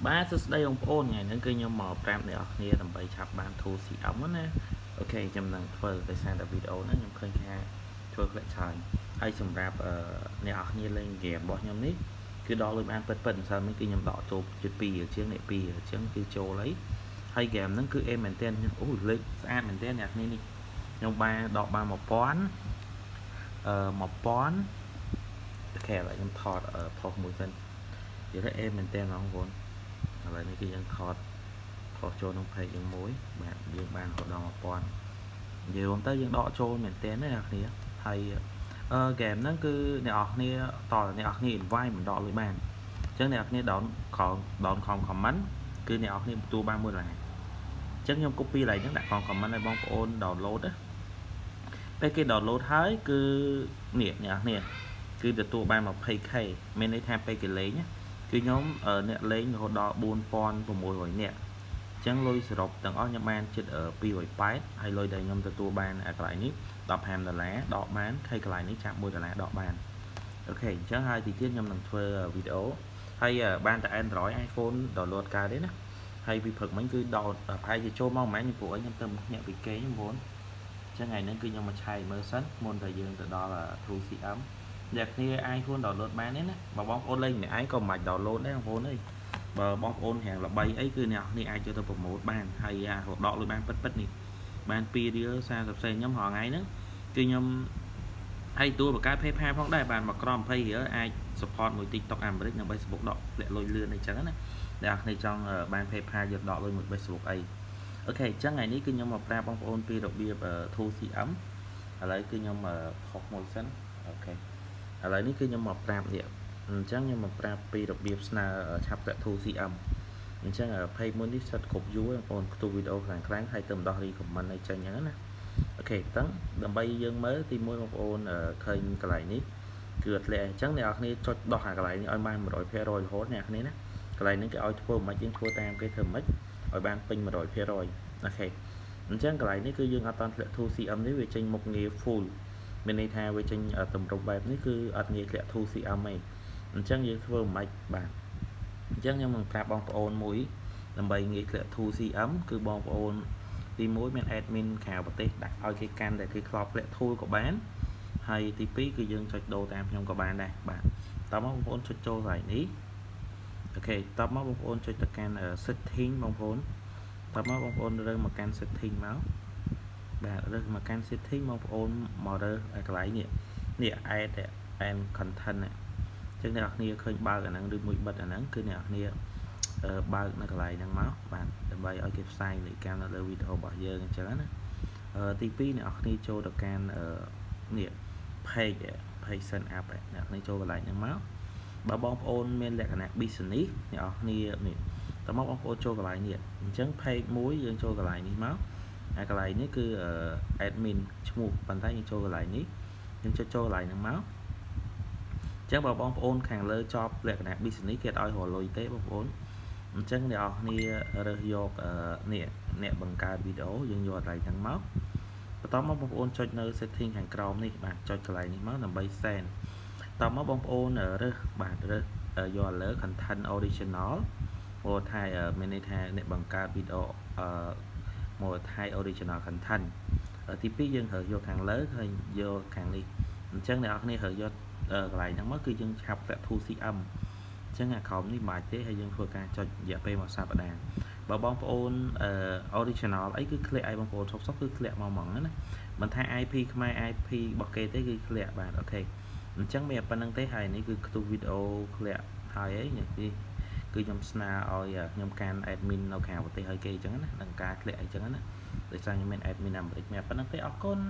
បាទសួស្តីបងប្អូនថ្ងៃនេះគឺខ្ញុំមកប្រាប់អ្នកនរគ្នាដើម្បីឆាប់បាន tool CM ណាOK ខ្ញុំនឹងធ្វើដោយសារតែវីដេអូហ្នឹងខ្ញុំឃើញថាធ្វើក្លាក់ច្រើនហើយសម្រាប់អ្នកនរគ្នាលេងហ្គេមរបស់ខ្ញុំនេះគឺដកលុយបានពិតពិតម្សិលមិញគឺខ្ញុំដកចូលជិត2ជាងនេះ2ជាងគឺចូលហើយហើយហ្គេមហ្នឹងគឺអេមែនទែនអូលេខស្អាតមែនទែនអ្នកគ្នានេះខ្ញុំបានដកបាន1000 1000OK ឥឡូវខ្ញុំថតផុសមួយសិននិយាយទៅអេមែនទែនបងប្អូនឥឡូវនេះគឺយើងថតផុសចូលក្នុង page យើងមួយបាទយើងបានរហូតដល់1000និយាយរួមទៅយើងដកចូលមែនទែនណាអ្នកគ្នាហើយអឺហ្គេមហ្នឹងគឺអ្នកនរគ្នាតអ្នកនរគ្នា invite មិនដកលុយបានអញ្ចឹងអ្នកនរគ្នា down down ខំ comment គឺអ្នកនរគ្នាទទួលបាន1ដុល្លារអញ្ចឹងខ្ញុំ copy ឡើងហ្នឹងដាក់ក្នុង comment ឲ្យបងប្អូន download ណាពេលគេ download ហើយគឺនេះអ្នកនរគ្នាគឺទទួលបាន 20K មានន័យថាពេលគេលេងគឺខ្ញុំអ្នកលេងរហូតដល់4600នាក់អញ្ចឹងលុយសរុបទាំងអស់ខ្ញុំបានជិត280ហើយលុយដែលខ្ញុំទទួលបានអាកន្លែងនេះ15ដុល្លារដកបានហើយកន្លែងនេះចាប់1ដុល្លារដកបាន OK អញ្ចឹងហើយទីទៀតខ្ញុំនឹងធ្វើវីដេអូហើយបានតែ Android iPhone download កើតទេណាហើយពីព្រឹកមិញគឺដកប្រហែលជាចូលមកប្រហែលខ្ញុំពួកអីខ្ញុំទៅញាក់ពីគេខ្ញុំបងអញ្ចឹងថ្ងៃនេះគឺខ្ញុំមកឆែកមើលសិនមុនតែយើងទៅដល់ True CM អ្នកគ្នា iPhone download បានទេណាបើបងប្អូនលេងម្នាក់ឯងក៏មិនបាច់ download ដែរបងប្អូនអើយបើបងប្អូនរាងល្បីអីគឺអ្នកនេះអាចយកទៅpromote បានហើយរដកលុយបានពិតពិតនេះបាន2រៀល40សេនខ្ញុំរាល់ថ្ងៃហ្នឹងគឺខ្ញុំហើយតួបង្កើត PayPal ផងដែរបានមកក្រម20រៀលអាច support មួយ TikTok អាមេរិកនិង Facebook ដកលាក់លុយលឿនអីចឹងណាអ្នកនរចង់បាន PayPal យកដកលុយមួយ Facebook អីOK អញ្ចឹងថ្ងៃនេះគឺខ្ញុំមកប្រាប់បងប្អូនពីរបៀប Tool CM ឥឡូវគឺខ្ញុំផុសមួយសិន OK ឥឡូវនេះគឺខ្ញុំមកប្រាប់នេះអញ្ចឹងខ្ញុំមកប្រាប់ពីរបៀបស្នើឆាប់ប្រាក់ Tool CM អញ្ចឹង page មួយនេះសិតគ្រប់យូរបងប្អូនខ្ទះវីដេអូខ្លាំងខ្លាំងហើយទៅម្ដោះ recommend ឲ្យចេញអញ្ចឹងណាOK តឹងដើម្បីយើងមើលទីមួយបងប្អូនឃើញកន្លែងនេះគឺអត់ធ្លាក់អញ្ចឹងអ្នកនរគ្នាចុចដោះអាកន្លែងនេះឲ្យបាន100%រហូតអ្នកគ្នាណាកន្លែងនេះគេឲ្យធ្វើមិនយើងធ្វើតាមគេធ្វើមិនឲ្យបានពេញ100% OK អញ្ចឹងកន្លែងនេះគឺយើងអត់តាន់ធ្លាក់ 2 cm នេះវាចេញមុខងារ full មានន័យថាវាចេញតម្រុបបែបនេះគឺអត់ងាយធ្លាក់ 2 cm ទេអញ្ចឹងយើងធ្វើមិនបាទអញ្ចឹងខ្ញុំនឹងប្រាប់បងប្អូនមួយដើម្បីងាយធ្លាក់ 2 cm គឺបងប្អូនទី1មាន admin ក្រៅប្រទេសដាក់ឲ្យគេកាន់តែគេធ្លាប់ធ្លាក់ tool ក៏បានហើយទី2គឺយើងចុចដូរតាមខ្ញុំក៏បានដែរបាទតោះមកបងប្អូនចុចចូលកន្លែងនេះOK តបមកបងប្អូនចុចទៅកាន់ setting បងប្អូនតបមកបងប្អូនរើសមកកាន់ setting មកបាទរើសមកកាន់ setting បងប្អូនមករើសកន្លែងនេះនេះ add and content អញ្ចឹងអ្នកនរគ្នាឃើញបើកអាហ្នឹងឬមួយបិទអាហ្នឹងគឺអ្នកនរគ្នាបើកនៅកន្លែងហ្នឹងមកបាទដើម្បីឲ្យគេផ្សាយនីកម្មនៅលើវីដេអូរបស់យើងអញ្ចឹងណាទី2អ្នកនរគ្នាចូលទៅកាន់នេះ page page sign up អ្នកនរចូលកន្លែងហ្នឹងមកបើបងប្អូនមានលក្ខណៈ business អ្នកនរគ្នានេះតើមកបងប្អូនចូលកន្លែងនេះអញ្ចឹង page មួយយើងចូលកន្លែងនេះមកហើយកន្លែងនេះគឺ admin ឈ្មោះប៉ុន្តែយើងចូលកន្លែងនេះយើងចុចចូលកន្លែងហ្នឹងមកអញ្ចឹងបើបងប្អូនខាងលើចប់លក្ខណៈ business គេអត់ឲ្យរកលុយទេបងប្អូនអញ្ចឹងអ្នកនរគ្នារើសយកនេះអ្នកបង្កើតវីដេអូយើងយកកន្លែងហ្នឹងមកបន្តមកបងប្អូនចុចនៅ setting ខាងក្រោមនេះបាទចុចកន្លែងនេះមកដើម្បី send តមកបងប្អូនរើសបាទរើសយកលើ content original មកថៃមានន័យថាអ្នកបង្កើតវីដេអូអឺមកថៃ original content ទី2យើងរើសយកខាងលើហើយយកខាងនេះអញ្ចឹងអ្នកនរគ្នារើសយកកន្លែងហ្នឹងមកគឺយើងឆាប់ធ្លាក់ 2cm អញ្ចឹងអាក្រោមនេះមិនបាច់ទេហើយយើងធ្វើការចុចរយៈពេលមួយសប្តាហ៍បើបងប្អូនអឺ original អីគឺធ្លាក់ឲ្យបងប្អូនសុកសុកគឺធ្លាក់មកហ្មងណាមិនថា IP ខ្មែរ IP របស់គេទេគឺធ្លាក់បាទ OK អញ្ចឹងមានប៉ុណ្្នឹងទេហើយនេះគឺខ្ទះវីដេអូធ្លាក់ហើយអីនេះគឺខ្ញុំស្នើឲ្យខ្ញុំកាន់ admin នៅក្រៅប្រទេសឲ្យគេអញ្ចឹងណានឹងការធ្លាក់អីចឹងណាដោយសារខ្ញុំមាន admin អាមេរិកមានប៉ុណ្្នឹងទេអរគុណ។